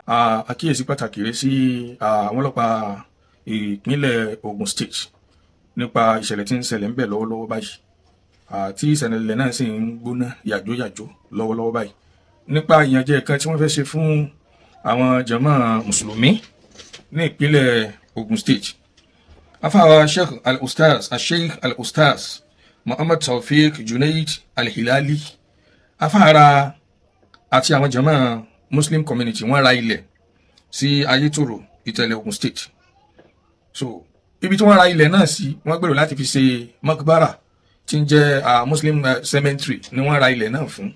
Àkíyèsí pàtàkì rẹ̀ sí àwọn ọlọ́pàá ìpínlẹ̀ Ogun State nípa ìṣẹ̀lẹ̀ tí ń ṣẹlẹ̀ ń bẹ̀ lọ́wọ́lọ́wọ́ báyìí, tí ìṣẹ̀lẹ̀ náà sì ń gbóná yàjóyàjó lọ́wọ́lọ́wọ́ báyìí, nípa ìyànjẹ kan tí wọ́n fẹ́ ṣe fún àwọn jàmáà mùsùlùmí ní ìpínlẹ̀ Ogun State. Afáwa Sheikh Al-Ustaz, Sheikh Al-Ustaz Muhammad Taofeek Junaid Al-Hilali, afára àti àwọn jàmáà Muslim community, wọ́n ra ilẹ̀ sí Ayétòrò, Ìtẹ̀lẹ̀, Ogun State. So ibi tí wọ́n ra ilẹ̀ náà sí, wọ́n gbèrò láti fi ṣe makbara tí ń jẹ́ Muslim cemetery ni wọ́n ra ilẹ̀ náà fún.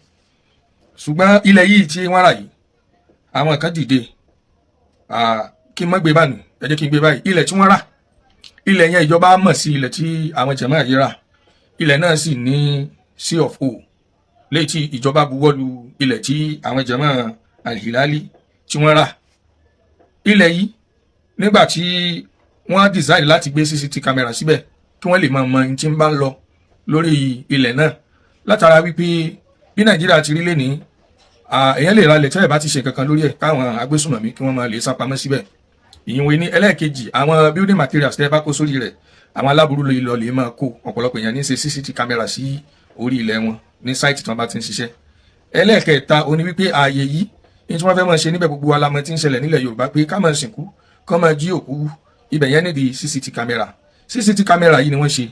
Ṣùgbọ́n ilẹ̀ yìí tí wọ́n rà yìí, àwọn kan dìde. Kí n má gbé báyìí, ẹ jẹ́ kí n gbé báyìí. Ilẹ̀ tí wọ́n rà, ilẹ̀ yẹn, ìjọba mọ̀ sí ilẹ̀ tí àwọn jàmáà yìí rà. Ilẹ̀ náà sì ní C of O léyìí tí ìjọba buwọ́lu ilẹ̀ tí àwọn jàmáà Al-Hilali tí wọ́n rà. Ilẹ̀ yìí, nígbà tí wọ́n decide láti gbé CCTV camera síbẹ̀ kí wọ́n lè máa mọ ohun tí ń bá ń lọ lórí ilẹ̀ náà, látara wípé bí Nàìjíríà ti rí lénìí, èèyàn lè ra ilẹ̀ tẹ́lẹ̀ bá ti ṣe kankan lórí ẹ̀, káwọn agbésùnmọ̀mí kí wọ́n máa lè sá pamọ́ síbẹ̀. Ìyìnwó ní ẹlẹ́ẹ̀kejì, àwọn building materials tẹ́ bá kó sórí rẹ̀, àwọn aláburú lè lọ lè máa kó. Ọ̀pọ̀lọpọ̀ èèyàn ní ṣe CCTV camera sí orí ilẹ̀ wọn ní site tí wọ́n bá ti ń ṣiṣẹ́. Ẹlẹ́ẹ̀kẹta ó ní wípé ààyè yìí ní tí wọ́n fẹ́ máa ṣe níbẹ̀, gbogbo alamọ tí ń ṣẹlẹ̀ nílẹ̀ Yorùbá pé ká máa sìnkú, kọ́ máa jí òkú, ibẹ̀ yẹn nídìí CCTV camera. CCTV camera yìí ni wọ́n ṣe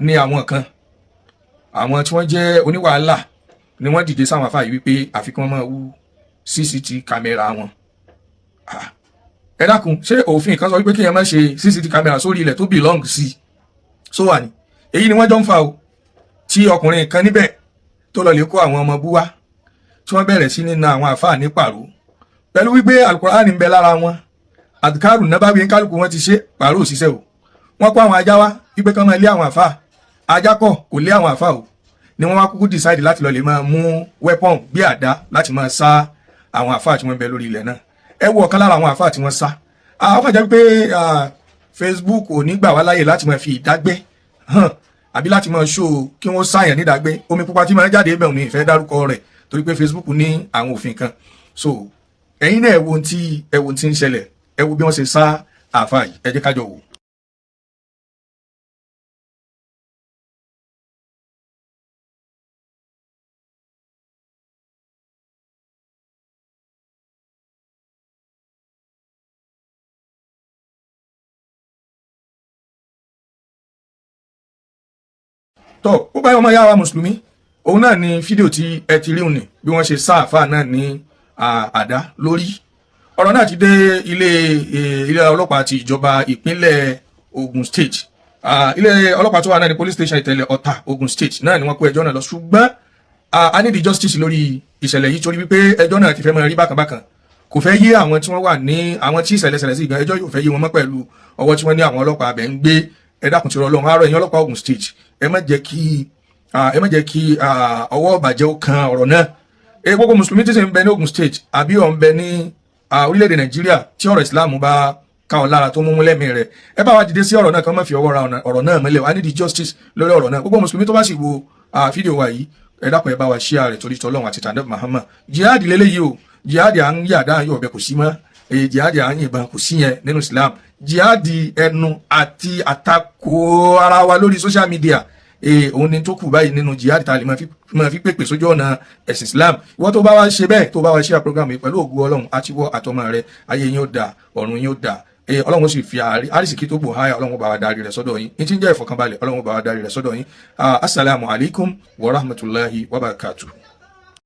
ní àwọn kan, àwọn tí wọ́n jẹ́ oníwàhálà ni wọ́n dìde sáwọn afáà yìí wípé àfikún máa wú CCTV camera wọn. Ẹ dákun, ṣé òfin kan sọ wípé kéèyàn má ṣe CCTV camera sórí ilẹ̀ tó belong sí so wà ní? Èyí ni wọ́n jọ ń fa o, tí ọkùnrin kan níbẹ̀ tó lọ lè kó àwọn ọmọ búwá, tí wọ́n bẹ̀rẹ̀ sí ní na àwọn àfáà ní pàrọ̀, pẹ̀lú wípé Alukur'an ń bẹ lára wọn, àdìkárù nábàwí kálukú wọn ti ṣe pàrọ̀ òṣìṣẹ́ o. Wọ́n kó àwọn ajá wá wípé kán máa lé àwọn àfáà. Ajá kọ̀ kò lé àwọn àfáà o, ni wọ́n wá kúkú decide láti lọ lè máa mú weapon bí àdá láti máa sá àwọn àfáà tí wọ́n ń bẹ lórí ilẹ̀ náà. Ẹ wo ọ̀kan lára àwọn àfáà tí wọ́n sá. Àwọn kan jẹ́ pé Facebook ò ní gbà wá láyè láti máa fi ìdágbẹ́ hàn àbí láti máa ṣó kí wọ́n sáyàn nídàgbẹ́. Omi pupa tí máa jáde bẹ́ẹ̀ ní ìfẹ́ dárúkọ rẹ̀ torí pé Facebook ní àwọn òfin kan. So ẹ̀yin náà, ẹ wo ohun tí ẹ wo ohun tí ń ṣẹlẹ̀, ẹ wo bí wọ́n ṣe sá àfáà yìí. Ẹ jẹ́ ká jọ wò. Tọ́ ó bá ọmọ yá wa mùsùlùmí, òun náà ni fídíò tí ẹ ti rí òun ní bí wọ́n ṣe sá àfáà náà ní àdá lórí. Ọ̀rọ̀ náà ti dé ilé ọlọ́pàá ti ìjọba ìpínlẹ̀ Ogun State. Ilé ọlọ́pàá tó wà náà ní police station Ìtẹ̀lẹ̀, Ọ̀tà, Ogun State náà ni wọ́n kó ẹjọ́ náà lọ. Ṣùgbọ́n a need justice lórí ìṣẹ̀lẹ̀ yìí, torí wípé ẹjọ́ náà ti fẹ́ máa rí bákan bákan. Kò fẹ́ yé àwọn tí wọ́n wà ní àwọn tí ìṣẹ̀lẹ̀ ṣẹlẹ̀ sí gan. Ẹjọ́ yóò fẹ́ yé wọn mọ́ pẹ̀lú ọwọ́ tí wọ́n ní àwọn ọlọ́pàá abẹ́ ń gbé. Ẹ dákun tí Ọlọ́run àárọ̀, ẹ̀yin ọlọ́pàá Ogun State, ẹ má jẹ́ kí ọwọ́ ìbàjẹ́ ó kan ọ̀rọ̀ náà. Ẹ gbogbo mùsùlùmí tí sì ń bẹ ní Ogun State àbí ọ̀ ń bẹ ní orílẹ̀-èdè Nàìjíríà, tí ọ̀rọ̀ Islam bá ká ọ lára tó mú lẹ́mìí rẹ̀, ẹ bá wa dìde sí ọ̀rọ̀ náà, kí wọ́n má fi ọwọ́ ra ọ̀rọ̀ náà mọ́lẹ̀. Wá nídìí justice lórí ọ̀rọ̀ náà. Gbogbo mùsùlùmí tó bá sì wo fídíò wa yìí, ẹ dákun, ẹ bá wa share rẹ̀ torí tọ́lọ́run àti tàǹdẹ̀ Muhammad. Jihad lélẹ́yìí o. Jihad à ń yàdá yọ̀ ọ̀bẹ kò sí mọ́. Jihad à ń yìnbọn kò sí yẹn nínú Islam. Jihad ẹnu àti àtakò ara wa lórí social media, òun ni tó kù báyìí nínú jihad tá a lè máa fi pèpè sójú ọ̀nà ẹ̀sìn Islam. Ìwọ tó bá wá ṣe bẹ́ẹ̀, tó bá wá ṣe program yìí, pẹ̀lú ògùn Ọlọ́run, àti wọ́ àtọmọ rẹ, ayé yín ó dà, ọ̀run yín ó dà. Ọlọ́run sì fi àrísìkí tó gbò háyà, Ọlọ́run bá wa darí rẹ̀ sọ́dọ̀ yín. Ní tí ń jẹ́ ìfọ̀kànbalẹ̀, Ọlọ́run bá wa darí rẹ̀ sọ́dọ̀ yín. Assalamu alaikum wa rahmatulahi wa barakatuh.